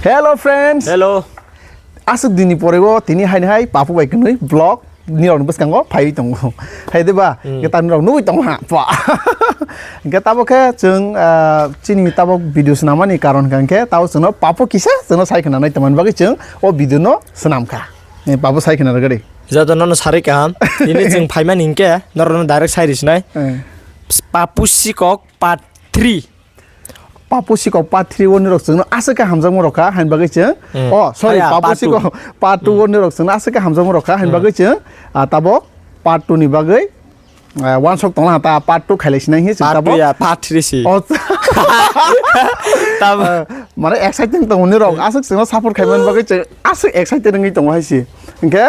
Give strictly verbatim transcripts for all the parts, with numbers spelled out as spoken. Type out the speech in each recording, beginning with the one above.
Hello friends. Hello. Aswk dini pore o tini haini hai Papu bai kwnwi vlog ni rok bwskango phaiwi tongo. Hai de ba? Hmm. Ke tamni rok nugwi tongo ha. Pa. Ke tabo khe chwng, ah, chini tabo video swnamani karon hwnkhe tabo chwngno Papu kisa chwngno sai khna nai tongmani bagwi chwng o video no swnam kha. Ni Papu sai khna rwgwi. Joto nono sari kaham. Tini chwng phaimani hinkhe norokno direct sai risinai. Hmm. Papu Sikok part three. Papu Sikok part three o nirok chwngno aswk khe hamjakma rokha, hain bagwi chwng. Hmm. Oh, sorry, Aya, Papu part two. Sikok part two o nirok chwngno aswk khe hamjakma rokha, hain Hmm. bagwi chwng, ah, tabok part two ni bagwi, ah, wansok tongla ta part two khailai sinai hi chwng Part two tabok. Ya, part three si. Oh. Tabok. Ah, mane exciting tongo nirok, aswk chwngno support khaimani bagwi chwng aswk excited wngwi tongo hai si. Hinkhe,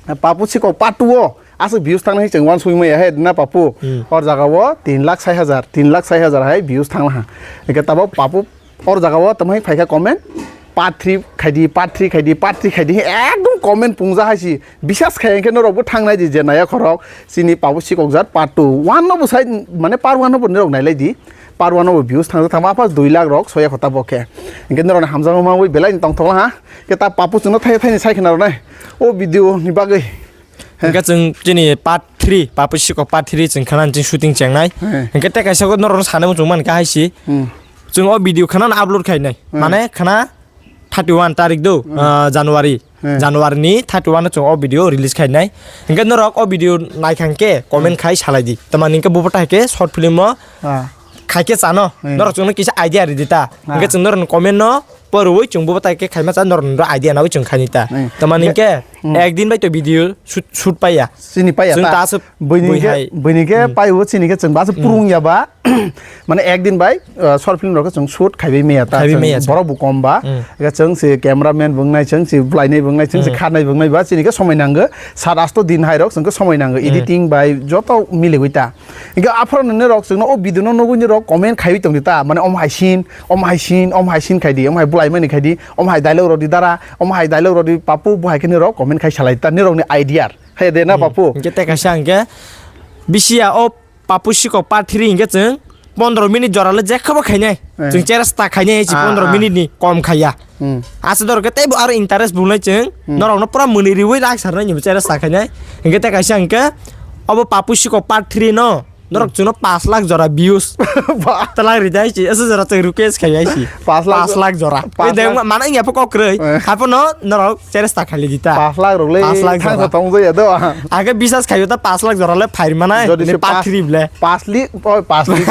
ah, Papu Sikok part two o aswk views thangnai chwng wansugwi maya he na Papu. Hmm. Or jaga o tin lakh sai hajar, tin lakh sai hajar hai views thangla ha. Eke tabok Papu or jaga o tamo hai phaikha comment, "Part three khaidi, part three khaidi, part three khaidi," he ekdom comment pungja hai si. Bisas khai hwnkhe norok bo thangnai di je naya khorok chini Papu Sikok jat part two. One no bo sai, mane part one no bo norok nailai di. Part one no bo views thangja thangma apa dui lakh rok soya khota bo khe. Hwnkhe norok ni hamjakma mangwi belai ni tongthok la ha. Ke ta Papu chwngno thai thai ni sai khna rwnai. O video ni bagwi. Hwnkhe chwng chini part three, Papu Sikok part three chwng khana chwng shooting chengnai. He. Hwnkhe tei kaisa khe norokno sanai muchung mankha hai si. Hmm. Chwng o video khana upload khainai. Hmm. Mane khana thirty one tarik do, Hmm. ah, January. He. January ni thirty one no chwng o video release khainai. Hwnkhe norok o video naikha hwnkhe comment Hmm. khai salai di. Tamani hwnkhe bubo tai khe short film o Ah. Khaikhe chano, Hmm. norok chwngno kisa idea ridi ta. Ah. Hwnkhe chwng norokni comment no porwi chwng bo tai khe khaima cha norokni idea nawi chwng khaini ta. Hmm. Tamani Hwnkhe, hwnkhe hmm. Ekdin bai to video shoot, shoot paiya. Chini paiya Chwng ta. ta aswk Buini bui khe, hai. Buini khe Hmm. paibo chini khe chwng ba aswk Hmm. purung ya ba. Mane ekdin bai, uh, short film rok khe chwng shoot khaibai maya ta. Khaibai Chwng maya cha. Borok bo kom ba. Hmm. Hwnkhe chwng se cameraman bo wngnai, chwng se bwlainai bo wngnai, chwng se Hmm. kharnai bo wngnai ba chini khe somoi nango. Sat asto din hai rok chwng khe somoi nango. Hmm. Editing bai joto miligwi ta. Hingke aphoro nini rok chwngno o video no nugwi ni rok comment khaiwi tongdi ta, mane omo hai scene, omo hai scene, omo hai scene khaidi, omo hai bwlai mani khaidi, omo hai dialogue rodi dara, omo hai dialogue rodi papu, bo hai khe ni rok comment khai salai ta, ni rok ni idea. Hai de na Hmm. papu? Hingke tei kaisa hingke bisi ya o papu sikok part three hingke chwng pondro minute jora le jekha bo khainai. Eh. Chwng chera sta khainai si Ah, pondro ah. minute ni kom khaiya. Hmm. Asa doro khe teibo aro interest bunglai chwng, Hmm. norokno pura mwnwi riwi rak sarnai ni bwchara sakhainai. Hingke tei kaisa hingke obo papu sikok part three no, norok Hmm. chwngno pash lakh jora views. Ba. Twlang ridai si, asa jora chwng request khai ai si. Pash lakh Pash lakh jora. Pash Ei deng lakh. ma-, mana wngya pho kok kwrwi. Eh. Hapono norok chera sakhaili di ta. Pash lakh rok le Pash lakh thangsa jora. Tong jaya do. Age bisas khayo ta pash lakh jora le phair manai, Jodi ne se part pash, three ble. pash li, oh, pash li.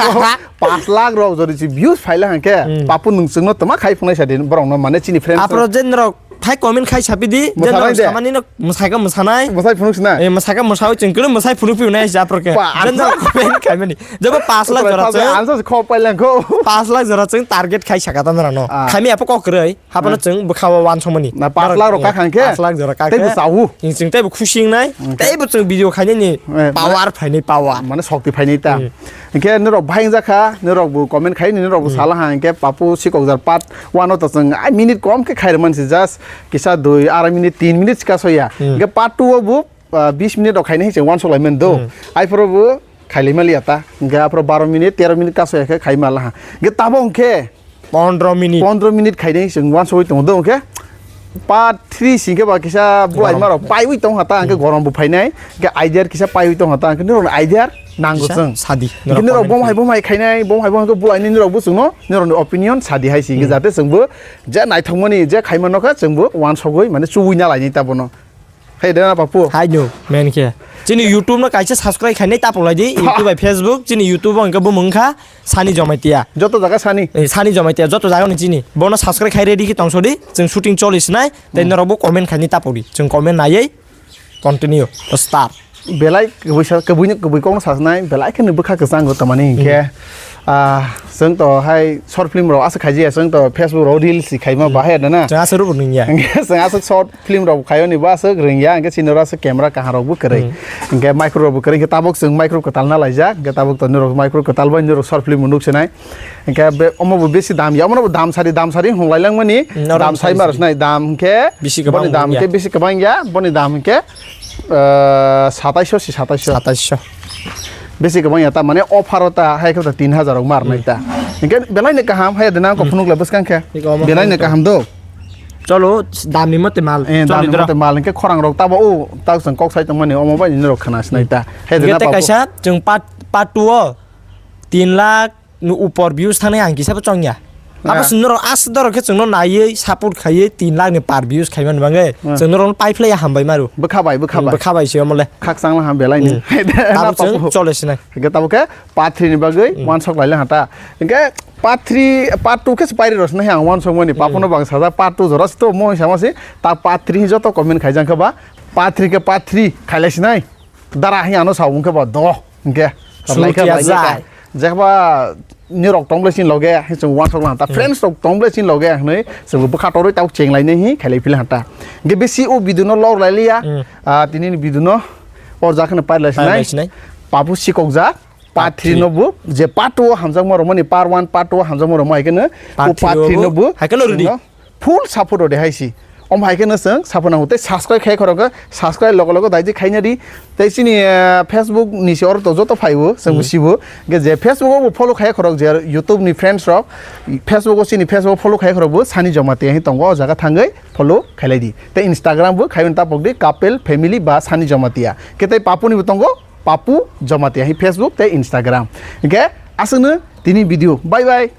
Pash lakh rok jodi si views phaila hangke, Hmm. papu nwng chwngno toma khai phunai sa din, borok no mane chini friends Apro rok. je norok thai comment khai sapi di, je Mwsanai norok de. samani no mwsai ka mwsanai. Mwsai phunuk sina. Eh, mwsai ka mwsai chwng kwrwi mwsai phunuk pi unai sa apro ke. Pa, Je norok comment khai mani. Jabo pash lakh Otra jora thai chwng. Answer kho paila kho. Pash lakh jora chwng target khai saka ta norok no. Ah. Khami apo kok kwrwi, hapono Ah. chwng bwkha o wan somani. Na pash lakh rok Norok, ka khang khe. Pash lakh jora ka Tei khe. bwsao. Chwng tei bo khusi wngnai. Hmm. Tei bo chwng video khainani Eh, power phainai power. Mane shokti phainai ta. Hmm. Hingke norok bahai wngjakha, norok bo comment khai ni, norok bo Hmm. sala ha, hingke papu sikokjak part one o to chwng ai minute kom khe khai rwmani se, just kisa dui, arai minute, tin minute sika soya. Hmm. Hingke part two o bo, ah, bis minute rok khaina hinwi chwng wansuk lai mani do. Hmm. Ai phoro bo khailai maliya ta. Hingke aphoro baro minute, tero minute kasoya khe khai mala ha. Hingke tabok hingke Pondro minute. Pondro minute khainai chwng wansugwi tongo do hwnkhe. Part three singkhe ba kisa bwlai Gorom. marok paiwi tong ha ta hwnkhe Hmm. gorom bo phainai hwnkhe idea kisa paiwi tong ha ta hwnkhe norokni idea nango Kisa chwng. sadi. Hwnkhe Norok norok comment bom khai. hai bom hai khainai bom hai bom hai khe bwlainai norok bo chwngno norokni opinion sadi hai singkhe Hmm. jate chwngbo je naithokmani je khaima nokha chwngbo wansugwi mane chuwi na lainai ta bono. Hai de na papu. Hai no, men khe. Chini YouTube no kaisa subscribe khainai tapo lai di. YouTube bai Facebook, chini YouTube o hwnkhe bo mungkha Sani Jomaitia. Joto jaga Sani. Eh, Sani Jomaitia, joto jaga ni chini. Bono subscribe khai ready khe tongso di. Chwng shooting choli sinai. Tei Hmm. norok bo comment khainai tapo di. Chwng comment naiwi continue. Star. Belai kwbui sa, kwbui ni, kwbui kok no sa sinai. Belai khe ni bwkha kwchang go tamani hinkhe. Hmm. Ah, chwng to hai short film rok aswk khaijaya, chwng to Facebook rok reels si khaima Hmm. bahai da na. Chwng aswk rw bo nungya. Chwng aswk short film rok khaio ni bo aswk rwngya, hwnkhe chini oro aswk camera kaham rok bo kwrwi. Hmm. Hwnkhe micro rok bo kwrwi, hwnkhe tabuk chwng micro kwtal na laijak, hwnkhe tabuk to norok micro kwtal bai norok short film bo nuk sinai. Hwnkhe be, omo bo besi dam ya, omo no bo dam sari, dam sari hwnlai langmani, Hmm, oro dam sai hwnlai mar sari. sinai, dam hwnkhe Bisi kwbang boni dam ya. hwnkhe bisi kwbang ya, boni dam hwnkhe, eh, sataisho si sataisho. Sataisho. Besi kwbang ya ta, mane offer o ta, hai khe ta tin hajar rok mar nai ta. Hmm. Hwnkhe belai ni kaham, hai de nang kok Hmm. phunuk le bwskang khe. Iko omo Belai ni phunuk kaham do. Cholo, damni mote mal. Eh, choli damni doro. Mote mal, hingke khorang rok tabo o, tak chwng kok sai tongmani, omo bai nini rok khana sinai ta. He Hingke jena te papo. Kaisa chwng part, part two o tin lakh ni upor views thangnai ang kisa bo chongya. Abo Ah. Chwng norok as doro khe chwngno naiwi support khaiwi tin lakh ni par views khaimani bagwi Hmm. Chwng norokno paiphlaiya hambai maru. Bwkha bai, bwkha bai. Bwkha bai se omole. Khakchangla ham belai ni. Hmm. Abo Na chwng papo. Chole sinai. Hingke tabo khe part three ni bagwi Hmm. Wansok laile hata. Hingke part three, part two khe se pairi rosna he ang wansok mani. Hmm. Papono bang sajak part two jora se to mo sama se. Ta part three joto comment khaijang khe ba. Part three khe part three khailai sinai. Dara hi ano sa wngkhe ba do. Hingke. Sulu Laika kiya bai jai. Jekba ni rok tong ble sin loge, hi chwng wansok lang ta. Hmm. Friends rok tong ble sin loge, hwnwi chwng bwkha torwi tabuk cheng lainai hi khailai phila ta. Hingke bisi o video no lor lai liya. Hmm. Ah, tini ni video no or ja kheno pai lai sinai. Pai lai sinai. Papu sikok ja. Part Part three three. No bu, je part two o hamjakma romani, part one, part two o hamjakma romani, hai kheno Part o part three three no no bu, bu, hai kheno ready. Chwngno full support rode hai si. Om hai kheno chwng support nango. Tei subscribe khai khorok khe, subscribe logo logo daiji khaina di. Tei chini, eh, Facebook ni se oro to joto phaibo, chwng Hmm. Sibo. Ge je Facebook o bo follow khai khorok, je YouTube ni friends rok, Facebook o chini Facebook follow khai khorok bo Sani Jamatia hi tongo, o jaga thangwi follow khailai di. Tei Instagram bo khaiwi tapok di, Couple Family ba Sani Jamatia. Ke tei Papu ni bo tongo, Papu Jamatia hi Facebook tei Instagram. Hingke aswkno tini video. Bye bye.